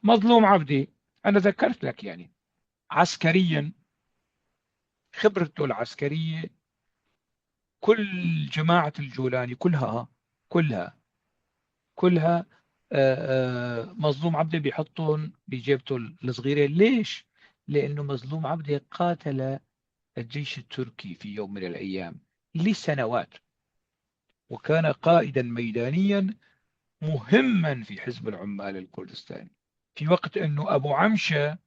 مظلوم عبدي أنا ذكرت لك يعني عسكريا، خبرته العسكرية كل جماعة الجولاني كلها كلها كلها مظلوم عبدي بيحطهم بجيبته الصغيرة. ليش؟ لأنه مظلوم عبدي قاتل الجيش التركي في يوم من الأيام لسنوات، وكان قائدا ميدانيا مهما في حزب العمال الكردستاني، في وقت أنه أبو عمشة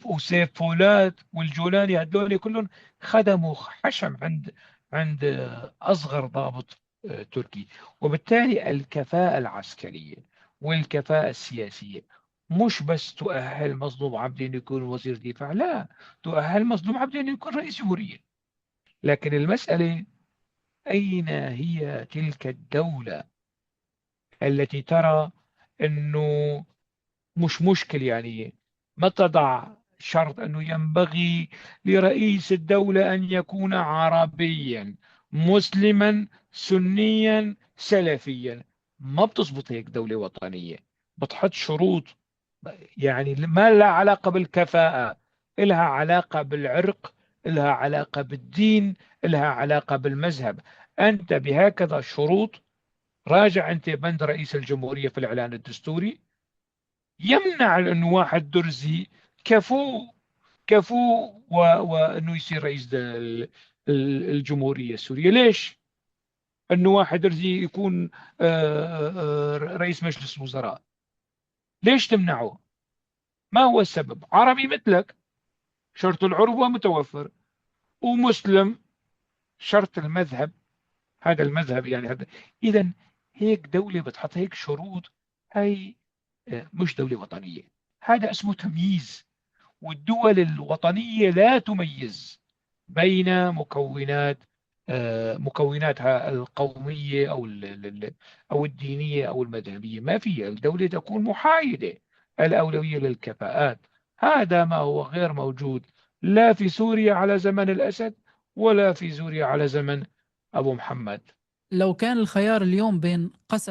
وسيف فولاد والجولاني هدول كلهم خدموا حشم عند أصغر ضابط تركي. وبالتالي الكفاءة العسكرية والكفاءة السياسية مش بس تؤهل مظلوم عبدي أنه يكون وزير دفاع، لا، تؤهل مظلوم عبدي أنه يكون رئيس جمهورية. لكن المسألة أين هي تلك الدولة التي ترى أنه مش مشكل، يعني ما تضع شرط أنه ينبغي لرئيس الدولة أن يكون عربيا مسلما سنيا سلفيا. ما بتزبط هيك دولة وطنية، بتحط شروط يعني ما لها علاقة بالكفاءة، إلها علاقة بالعرق، إلها علاقة بالدين، إلها علاقة بالمذهب. أنت بهكذا شروط، راجع أنت بند رئيس الجمهورية في الإعلان الدستوري يمنع أنه واحد درزي كفو وأنه يصير رئيس الجمهورية السورية. ليش؟ أنه واحد درزي يكون رئيس مجلس وزراء، ليش تمنعه؟ ما هو السبب؟ عربي مثلك، شرط العروبة متوفر، ومسلم، شرط المذهب، هذا المذهب يعني هذا. إذا هيك دولة بتحط هيك شروط، هي مش دولة وطنية، هذا اسمه تمييز. والدول الوطنية لا تميز بين مكوناتها القومية أو الدينية أو المذهبية، ما فيها. الدولة تكون محايدة، الأولوية للكفاءات. هذا ما هو غير موجود لا في سوريا على زمن الأسد ولا في سوريا على زمن أبو محمد. لو كان الخيار اليوم بين قسد